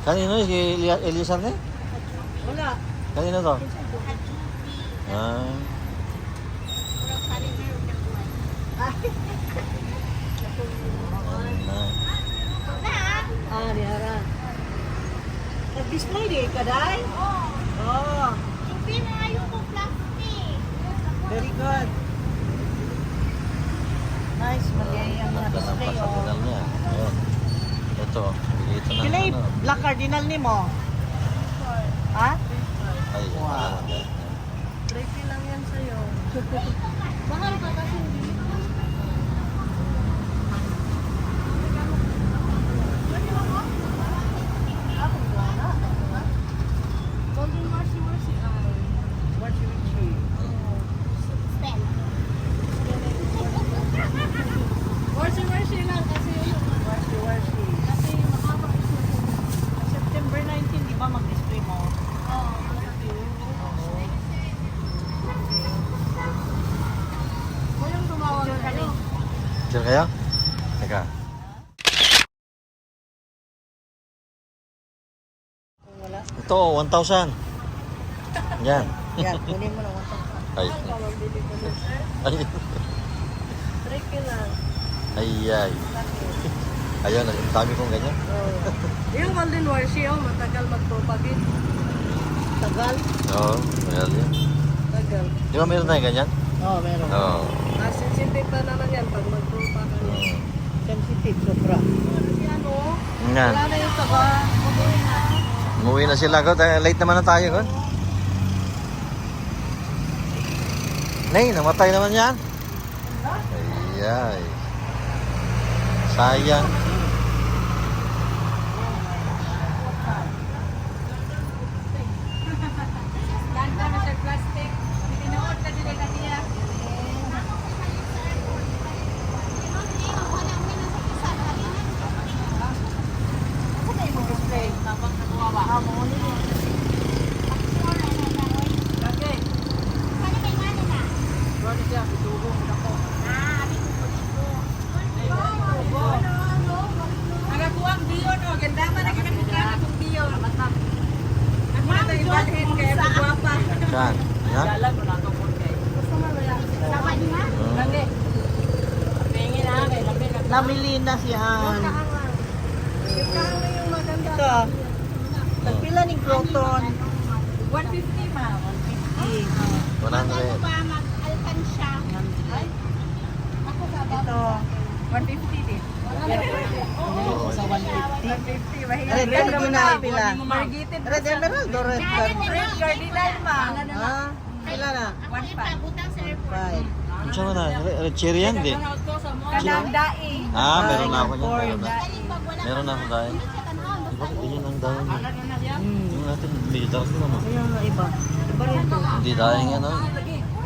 Kanino si Eliasar ni? Wala. Kanino to? Ah. Ano na. Ah, di ara. Nag-display di ka, day? Oo. Oh, Hindi na ayaw ko plastic. Very good. Nice, mali ang mga Ganda ng display, oh. pasatinal niya. Ayun. Ito, bigay ito ng Pila ano. Black Cardinal ni mo? Ha? Ay, Wow. ano. Tricky lang yan sa'yo. Mahal ka kasi hindi. Golden Marcy Marcy ay. Watch Wichi. Spell. Marcy Marcy lang kasi Watch Watch. kasi makaka September 19, di ba mag-display mo? Oo. Walang tumawag kayo. Diyan kayo? Teka. Wala. Ito, 1,000. Yan. Yan, kunin mo na 1,000. Ay. Ay. Tricky lang. Ay, ay. Ayun, ang dami kong ganyan. Oh. Yung Golden Warsi, oh, matagal magpupagit. Tagal? Oo, tagal yan. Tagal. Di ba meron tayong ganyan? Oo, oh, meron. Oo. Ah, sensitive pa naman yan pag magpupa ka niya. Sensitive, sobra. Kasi ano, Yan. wala na yung taba. Umuwi na. Umuwi na sila. God. Eh, late naman na tayo. God. Nay, namatay naman yan. Ay, ay. Sayang. Ganda na siya plastic. Tinuod na din na niya. Display. Tabang nagwawa. Ah, mo ni. Okay. Wala siya, bitugo ko ako. Ang akuang diyon, oh, ganda man ang kinakukran akong diyon. Ako na tayo ibalhin kaya magwapa. Saan? Yan? Dalag ko na ako po kay. Lagi. Pingin na kay labi na. Namili na si Han. Ito, ah. Tagpila ning croton. 150, ma'am. 150. 100. Ito, 150 din. Oo, sa 150. 150, mahirap. Red cardinal pila. Margited. Red emerald o red cardinal? Red cardinal, ma'am. Ah, pila na? 1.5. 5. Ano siya na? Red cherry yan, di? Kanang dai. Ah, meron na ako niyan. Meron na. Meron na ako dahil. Di ba, ganyan ang dahon. Yung natin, medyo dark din naman. Ayun nga iba. Iba rin to. Hindi dahil yan, oh.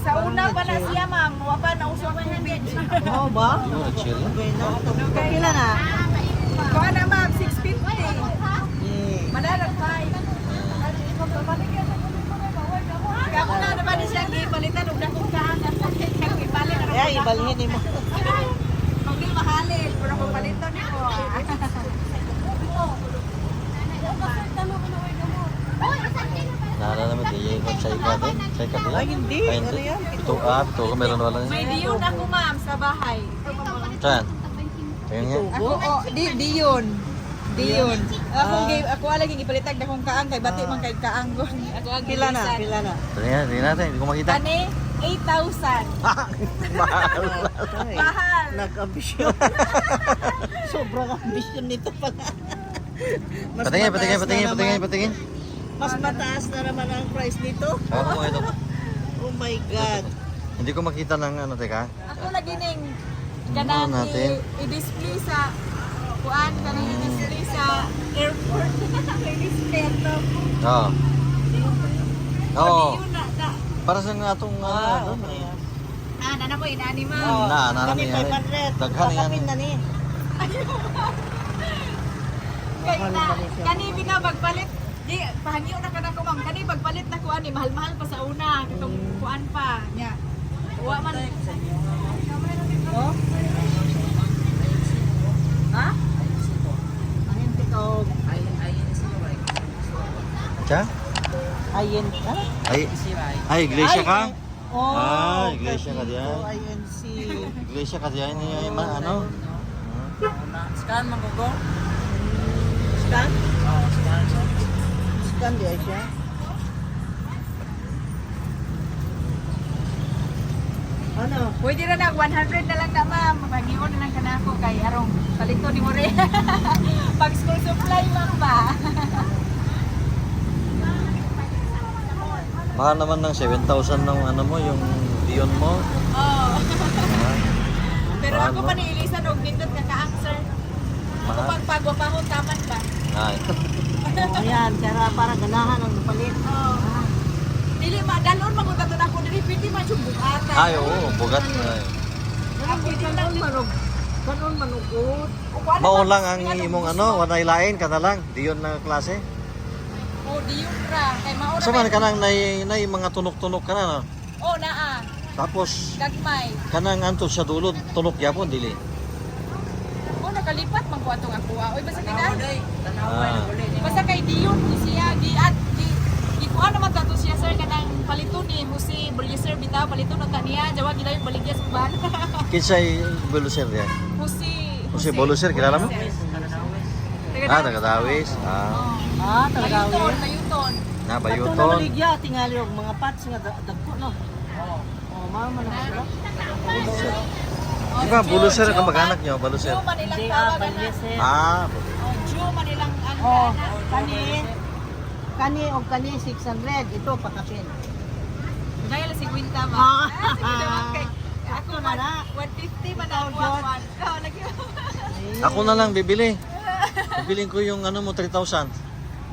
Sa una pa na siya, ma'am. Wa pa na uso ang tubig. Oo ba? Di ba, red cherry yan? Okay na. Pila na? Kuha na, ma'am. 650. Yeah. Manalag 5. Ako na naman siya gipalitan og dakong kaang ipalit Kaya ibalhin mo. Kung di mahalin, pero kung palitan nimo. Naalala naman, di yung sa ikat eh. Sa ikat eh. Ay, hindi. Ay, Ano yan? Ito, ah, ito, meron wala May yan. diyon ako, ma'am, sa bahay. Saan? Tingnan nga. Ako, oh, di diyon. Diyon. Ako Ah. gi ako lagi gipalitag dakong kaang kay bati man kay kaang gon. Ako ang Pila na, pila na. Tingnan nga, tingnan natin. Hindi ko makita. Kani 8,000. Mahal. Ay, Mahal. nag-ambisyon. Sobrang ambisyon nito pala. Mas Patingin, mataas patingin, na patingin, naman. patingin, patingin. Mas mataas na naman ang price nito. Ako mo ito. Oh my God. Hindi ko makita ng ano, teka. Ako lagi ning Ano kanang natin? i-display sa kuan kanang i-display sa airport. I-display ato. Oo. Oo. Yun na na. Para sa nga itong ano, Ah, doon. okay. Ah, nana ko inani, ma'am. Na, na, na, Kani na, 500. Daghan yan. Kakapin na ni. Kay Mahal na ba ni siya? kani bitaw magpalit di pahangyo na kana ko, ma'am, kani pagpalit na kuan ni mahal-mahal pa sa una katong kuan pa nya. Wa man. Oh? Ha? Ang hindi ka og Ka? Ayen, ah? Ay, ay, iglesia ka? Oh, Ah, iglesia ka diyan. INC. Iglesia ka diyan ni ay ma, ano? Scan man ko. Scan? Oh, scan. Scan di ay siya. Ano? Pwede na na, 100 na lang na, ma'am. Pag-iwan na lang ka na ako kay Arong. Palito ni More. Pag school supply, ma'am ba? Baka naman ng 7,000 ng ano mo, yung Dion mo. Oo. Ah, Pero Mahal, ako no? pa ni Elisa og nindot nga kaang, sir. Ako Mahal. pang pagwapahon taman ba? Ay. Oh, ayan, kaya para ganahan ang palit. Oo. Dili ma dalon man gud ato nako diri pwede man siyang bugatan. Ay, oo, bugat na. Ah, pwede lang Kanon manog, kanon manugot. Kuan Mao lang ang imong ano, walay lain ka na lang. Dion na klase. Oh, diyon ra kay mao Sa man kanang nay nay mga tunok-tunok ka na no. Oh, naa. Tapos Gagmay. kanang anto sa dulo tunok gyapon dili. Oh, nakalipat man ko atong akuha. Oy, basta kay Ah. Basta kay Dion ni siya gi at gi gikuha naman tato siya, sir, kanang palito ni Jose Boliser bitaw palito na taniya jawa gila yung baligya sa uban. Kinsay Boluser diyan? Jose. Jose Boluser, kilala mo? Taga Ah, taga Dawis. Ah, Oh. Ah, talaga. Bayuton, Bayuton. na Ato na Bayuton. maligya, tingali og mga pats nga dagko no. Oo. Oh, mama na sila. Boluser. Di ba Boluser ang kamag-anak niyo, Boluser? Jew man ilang Hindi ah, tawag ana. Balyeser. Ah, Oh, Jew man ilang ang Oh, ana. kani kani og kani 600, ito pakapin. Gaya lang 50 ba? Ah. Ah, sige naman kay ako Ako na man na. 150 man Ikaw, ako John. one. Oh, lagi. ako na lang bibili. Bibilin ko yung ano mo 3,000.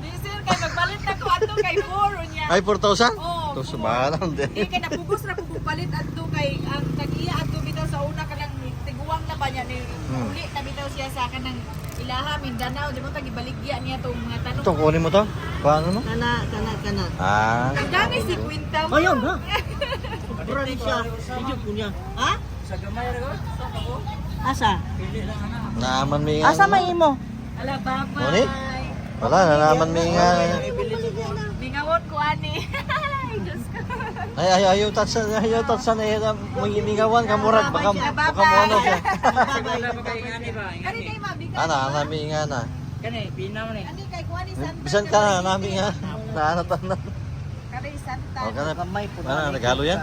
Di sir kay magpalit na ko ato kay 4 niya. Ay 4,000? Oo, Ito subalan din. Di kay napugos ra pugong palit adto kay ang tag-iya adto bitaw sa una kanang tiguang na ba niya ni uli na bitaw siya sa kanang ilaha Mindanao di mo tag ibaligya niya tong mga tanong. Ito kunin mo to? Paano mo? Kana kana kana. Ah. Ang dami 50 mo. Ayun ha. Sobra ni siya. Medyo kunya. Ha? Sa gamay ra ko. Asa? Pili lang ana. Naaman may nga. Asa may imo? Ala, bye-bye. Muni? Wala, naaman may nga. Mingawon ko ani. Ay, Diyos ko. Ay, ay, ayaw tatsan, ayaw tatsan, ay, manginingawan ka, murag, baka, baka mo ano siya. Wala pa kay ngani ba? Kani Ngani. kay ma'am, di ka. Ana, ana, may nga na. Kani pinaw ni. Ani kay kuha ni Santa. Bisan ka na, nami nga. Naanatan na. Kani Santa. O, kana. Gamay po. Ano, nagalo yan?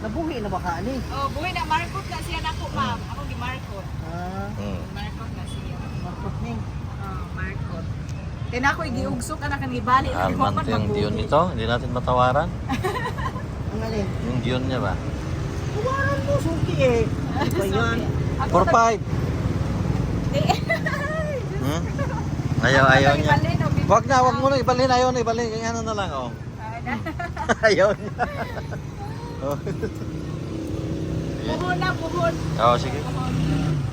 Nabuhi na ba ka ani? Oh, buhi na Marcos na siya nako, ma'am. Ako gi Marcos. Ah, Marcos na siya. markot ning. Oh, Marcos. Kaya na ako igiugsok anak ang ibali. Alman to yung Dion nito, hindi natin matawaran. Ang alin? Yung Dion niya ba? Tuwaran mo suki eh. Di ba yan? 4-5. Hmm? Ayaw, ayaw niya. Wag na, wag mo na, ibalhin, ayaw na, ibalhin. Kaya ano na lang, oh. Ayaw niya. Oh. Puhon na, puhon. Oo, sige.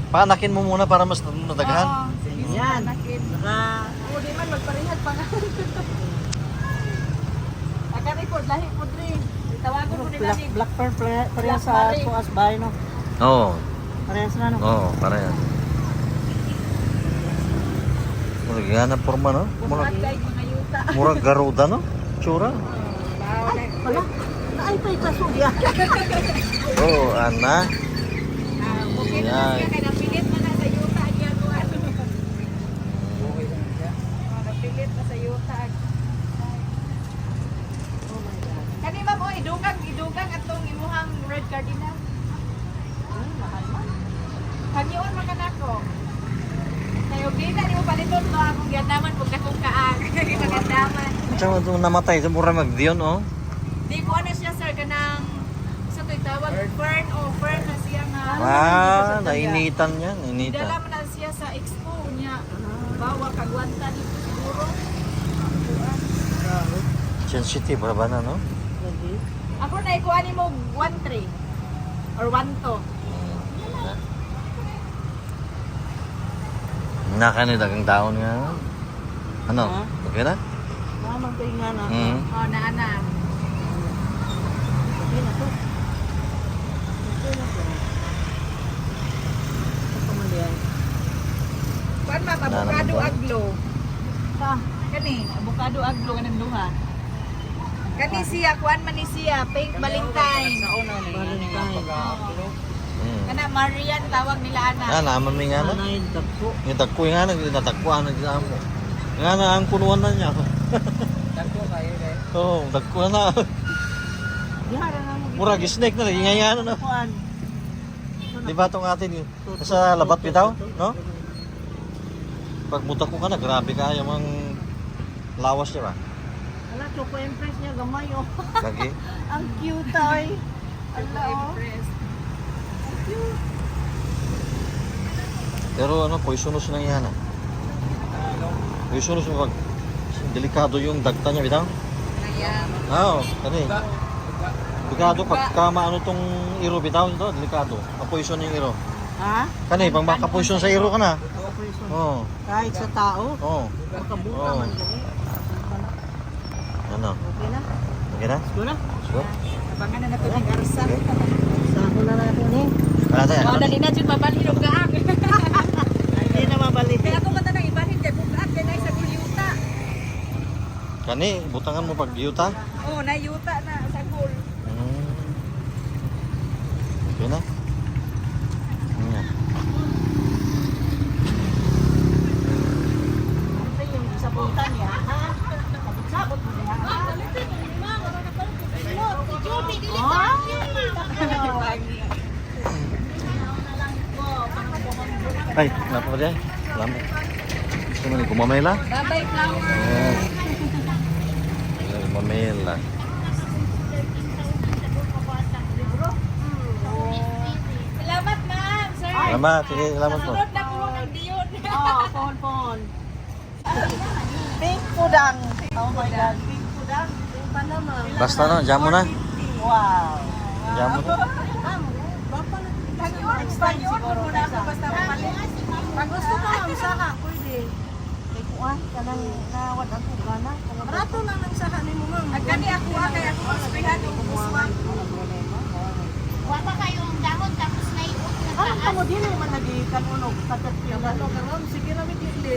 Paanakin mo muna para mas nadaghan. Oo, sige, sige, Yan. anakin. Naka Oo, di man, magparehas pa nga. Akari po, lahi po dre. Tawagon ko nila black, ni black pearl pareha Black sa Mary. tuas bahay no. Oo. Parehas na no. Oo, parehas. Murag yan ang forma, no? Buhat Murag, kay mga yuta. murag garuda, no? Tsura. Ay, wala. Naay pa ikasulya. Oo, ana. Ah, okay na Yan. siya kay napilit man na sa yuta niya ko ano. Oh, napilit na sa yuta. Oh my God. Kani ma'am, oy, idugang idugang atong imuhang red cardinal. Mahal man. Hangyoon man kanako. Kay og di na nimo paliton to akong giandaman pag dakong kaag. Kagandaman. Unsa man itong namatay? Ito murag magdiyon, oh. Di ko ano siya, sir, kanang sa to'y tawag fern o fern na siya nga. Ah, nainitan niya, Dala nainitan. man na siya sa expo niya. Bawa kagwanta dito siguro. Sensitive, ba na, no? Lagi. Ako na ikuha ni mo 1-3 or 1-2. Naka ni dagang daon nga. Ano? Ha? Okay na? Naman kay nga na. Mm. Oh, na ana. Okay na to. Okay na to. Ito pa man diay. Kuan ma'am, Wala avocado naman. aglo. pa. Kani, avocado aglo kanang duha. Kani siya, kuan man ni siya, pink Valentine. Sa una ni ani nga pagka-kilo. Kana Marian tawag nila ana. Ah, naman may nga na. Anay, dagko. Yung dagko nga na, natagko ang nag-amo. Nga na ang punuan na niya. Dagko kayo dai. Oo, oh, dagko na. Dihara na mo. Murag snake na lagi nga na. Kuan. Di ba itong atin yun? Sa labat bitaw, no? Pag mutak ko ka na, grabe ka yung mga lawas niya ba? Ala, Choco Empress niya gamay oh. Lagi. Ang cute ay. Ala oh. Empress. Pero ano, poisonous na yan ah. Poisonous mo pag delikado yung dagta niya bitaw. Kaya Oo, kani. Delikado pagka maano tong iro bitaw ito, delikado. Kapoison yung iro. Ha? Kani, pang makapoison sa iro ka na. Poison. Oo. Kahit sa tao, Oo. makabuta Oo. man gani. Ano? Okay na. Okay na? Let's go na. Let's go. Abangan na nato ng arsa. Okay. Sa ako na na ako ni. Wala tayo. Oh, Ano? dali na jud mabalhin og gaak. Hindi na mabalik. Kaya ako man tanang ibalhin kay bugat kay nay sa yuta. Kani, butangan mo pag yuta. Oh, na yuta na sa gul. Okay na? Ayan. Ano yung sabutan niya, ha? Sabot mo niya. Ah, Si Juby, dili ka. Ay, wala pa ba dyan? Wala mo. Gusto mo ni gumamela? Bye-bye flower. Ayan. Ayan, gumamela. Salamat ma'am, sir. Salamat, sige, salamat po. Sunod na po ng diyon. Oh, phone, phone. Pink pudang. Oh my God, pink pudang. Pink pa naman. Basta no, jam mo na. Wow. Jam mo na. Ma'am, baka na Pag-yun, next time pag-yun siguro. muna ako basta mapalit. Pag gusto mo, ma'am, saka, pwede. Kay kuan, kanang nawad ang gana. Rato lang ang saka ni mo, ma'am. Ag kani ako ah, kay ako ang sprihan og uswang. Wa pa kayong dahon tapos na iut na Ano taas. ka mo din naman lagi kanunog katatlo na. Ma'am, sige na mi dili.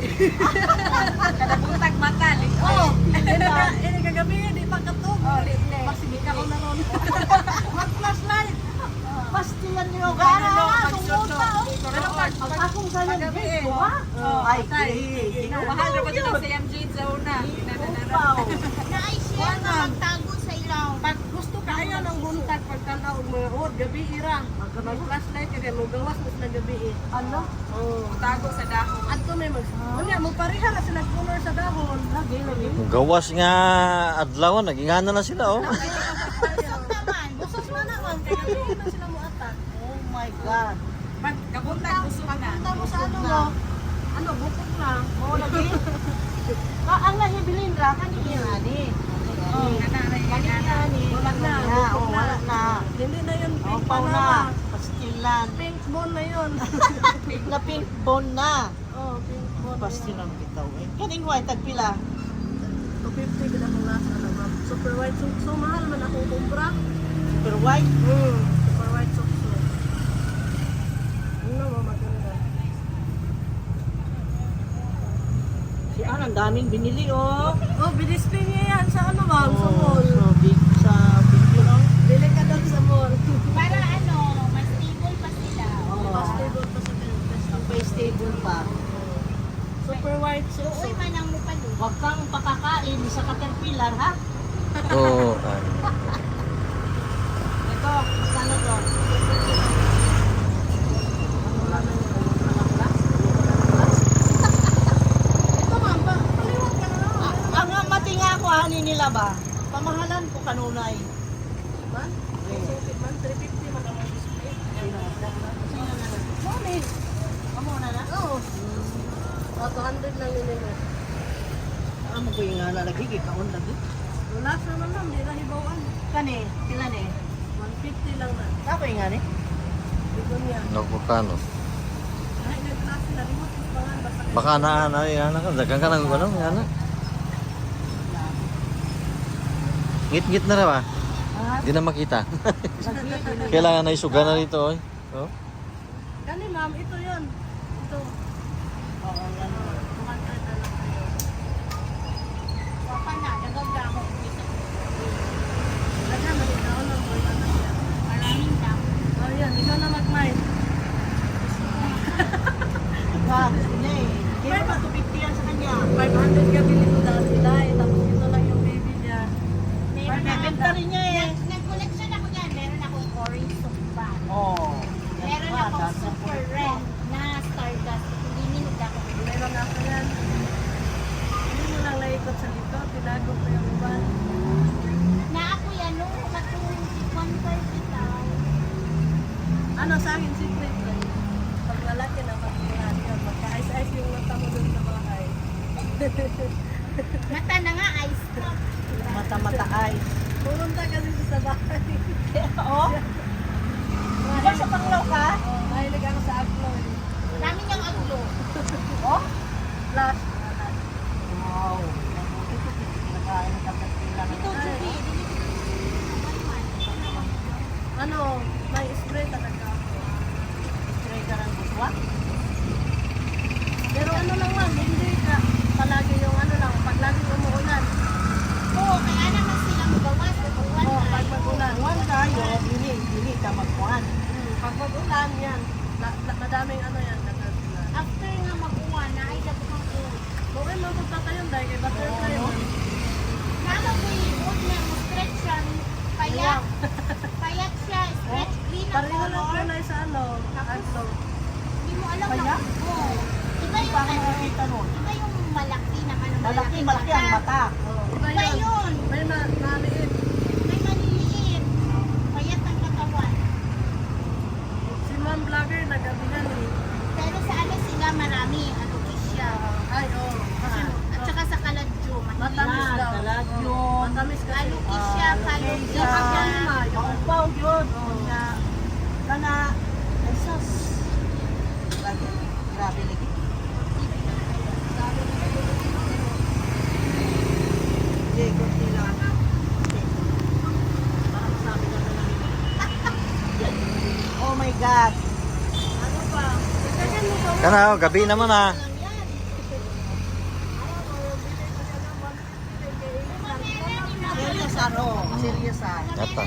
Kada buntag mata. Oh, ini kagabi di pa katog. Oh, li. Magsige ka ko na ron. Mag-flashlight. Pastilan niyo gana. Magsuto. Pero pag Ang akong sayang Paggabi jade eh. ko ha? Oh, Ay, patay. di. Mahal ra ba jud ang sayang jade sa una? Upaw. Naay siya nga magtago sa ilaw. Pag gusto kaya ng buntag pagtanaw og mga od gabi ira. Mag-flashlight kay mo gawas mo sila gabi eh. Ano? Oh. Tago sa dahon. Adto may mag. Unya mo pareha ra sila color sa dahon. Lagi lagi. Gawas nga adlaw, nagingana na sila oh. Busog naman. Busog man na man kay gabi man sila mo attack. Oh my God. Pag kabuntag usok na. Punta mo sa ano mo? Ano bukog na. Oo lagi. Ka ang nahibilin ra kani ani. Oh, kana ra Kani kana. ani. Wala na, Na, bukog oh, na. wala na. Hindi na yun pink Upaw na. na. Pastilan. Pink bone na yun. Na pink bone na. Oh, pink bone. Pastilan bitaw eh. Kaning white tagpila. 250 gid akong last ano ma'am. Super white so mahal man akong kumpra. Super white. Super white so. Ano mo maganda. Si Ann, ang daming binili oh. Oh, bidisplay niya yan sa ano ma'am, sa mall. So big sa video no? Bili ka doon sa mall. Para ano, mas stable pa sila. Oh. Mas stable pa sa Pinterest. Ang pa stable pa. Super white so. Uy man ang mupalo. Huwag kang pakakain sa caterpillar ha. Oo. ay. Ito, magkano to? Wala na yun. Wala na Ito ma'am, paliwat ka na lang. Ah, ang matinga ko ani nila ba? Pamahalan ko kanunay. Man, man, 350 man ang display. Mami. Amo na na. Oo. Oh, 200 lang yun nila. Amo ko yung nga lagi kay kaon lagi. Wala sa naman ma'am, di na hibawan. Kani, pila ni? 150 lang na. Ako yung nga ni. Bigonya. Nagpagkano? Ay, nagklase na limot ko pa nga. Basta Baka na na yan ka, dagan ka ng ano, yan na. Ngit-ngit na raw ah. Hindi na makita. Kailangan na isuga na rito oy. Oh. Kani ma'am, ito yun. Ito. Oo, yan. 200 na lang kayo. 200 ka bili ko dati eh. Tapos ito lang yung baby niya. Meron na Benta rin niya eh. Nag-collection ako niyan. Meron akong orange sumpa. Oo. Meron akong super red na Stardust. Hindi minuga ko. Meron ako yan. Hindi mo lang naikot sa likod. Tinago ko yung uban. Na ako yan nung katong 130 bitaw. Ano sa akin, secret lang. Pag lalaki na pag-ihan yun. Magka-ice-ice yung mata mo dun sa bahay. Mata na nga, ice pop. Mata-mata eyes. Pumunta kasi siya sa bahay. Oo. Diba sa Panglaw ka? Oh, mahilig ako sa aglo eh. Dami niyang aglo. Oh? Flash. Wow. Ito, kinakain ng kapatila. Ito, Juby. Dili ko Ano, may spray talaga ako. Spray ka ng buswa? Pero ano lang ma'am, hindi ka palagi yung ano lang, pag laging umuulan. Oo, kaya naman sila magawas. Uwan Oo, na. pag mag-ulan. Kuwan kayo, dili, dili ka magkuhan. Pag mag-ulan yan, madaming ano yan, caterpillar. After nga mag-uwan, na ay dapat ang uwan. Okay, magpunta tayo dahil kay butterfly. Oo. Nama ko yung na mo stretch siya. Payat. Payat siya. Stretch green ang Pareho lang color. kulay sa ano, aglo. Hindi mo alam na. Payat? Oo. Iba yung Paano ano, makakita nun? iba yung malaki na ano. Malaki, malaki ang mata. Oo, iba Iba yun. yun. May maliit. May maliliit. Payat ang katawan. Si Ma'am Vlogger nagabihan eh. Pero sa ano sila marami. Alocasia. Ay, oo. Kasi At saka sa Kaladyo. matamis Yan, daw. Kaladyo. Oo, matamis kasi. Alocasia, Alocasia. Calocasia. Paupaw yun. Kanya, kana, ay sus. Grabe, grabe lagi. Hindi, kunti lang. Okay. Para masabi na namin. Oh my God. Ano pa? Ikagan mo ba? Kana, oh, gabi naman ah. Serious ano? Serious ah. Yata.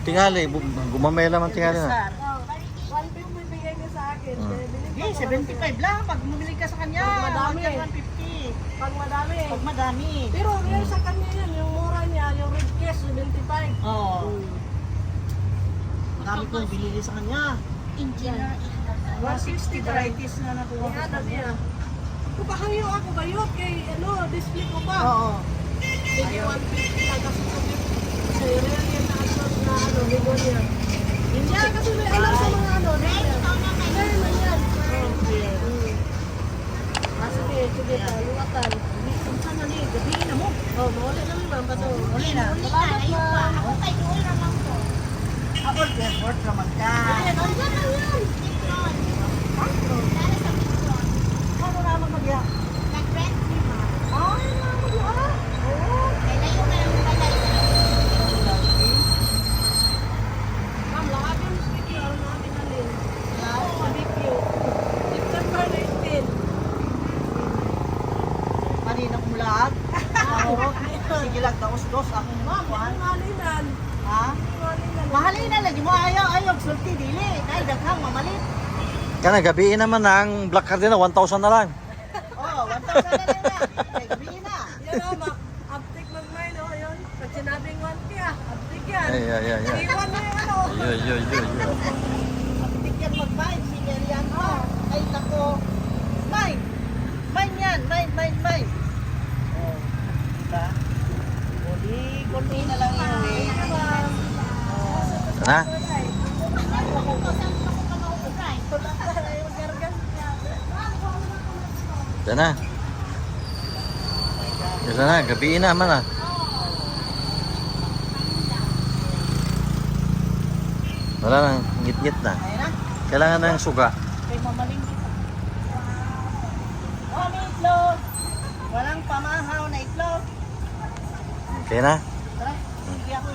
Tingali, gumamela man tingali na. Serious ah. 150 bigay niya sa akin. Mm. Eh, bilhin Eh, pa 75 lang. Pag bumili ka sa kanya, Pag madami. huwag kang 150. Pag madami. Pag madami. Pero rare sa kanya yun, yung mura niya, yung red case, 75. Oo. Dami kong binili sa kanya. Engineer. 160 varieties na nakuha ko sa Iada kanya. niya. Kupahangyo ako ba yun? Kay ano, display ko pa. Oo. Sige, 150 lang kasi sabi sa rare yan na ano, na ano, bigo niya. Hindi kasi may alam sa mga ano. Red, ikaw na kayo. Rare man yan. Ah, sige, sige, luwatan. Unsa na ni, gabi na mo. Oh, mauli naman ma'am, kaso. Uli na. Uli na, ayun pa. Ako kay Duol ramang ko. Ako, airport raman ka. Ayan, ang yan, ang yan. Petron. Lalo sa Petron. Ano naman magya? Nag-rent ni ma. Ay, naman magya. Oo. Kay layo na lang pala. Ma'am, lakagin mo sa BQ, aron na kami halin. Sa BQ. September 19. Kanina kong lahat. Sige lang, daos-dos akong Ma'am, kuan. ang halinan. Ha? Ang halinan. Mahalin na lagi mo ayaw ayaw sulti dili. Kay daghang mamalit. Kana, gabi naman na ang Black Cardinal, 1,000 na lang. Oh, 1,000 na lang na. Kay gabi na. Yan o, ma. Uptick mag-mine o, yun. Pag sinabing 1K ah, uptick yan. Ay, ay, ay, ay. Iwan na yung ano. Ay, ay, ay, ay, ay. Bigyan mag-mine si Merian pa. Ay nako. Mine. Mine yan, mine, mine, mine. Oh, diba? Uli, kunti na lang yun eh. Kana? Ako ko, saan ako ka mauuray? Kana. Isa na, gabi naman ah. Wala nang ngit-ngit na. Ayun na. Kailangan na ng suga. Kay mamaling kita. Oh, may itlog. Walang pamahaw na itlog. Okay na? Tara, sige ako.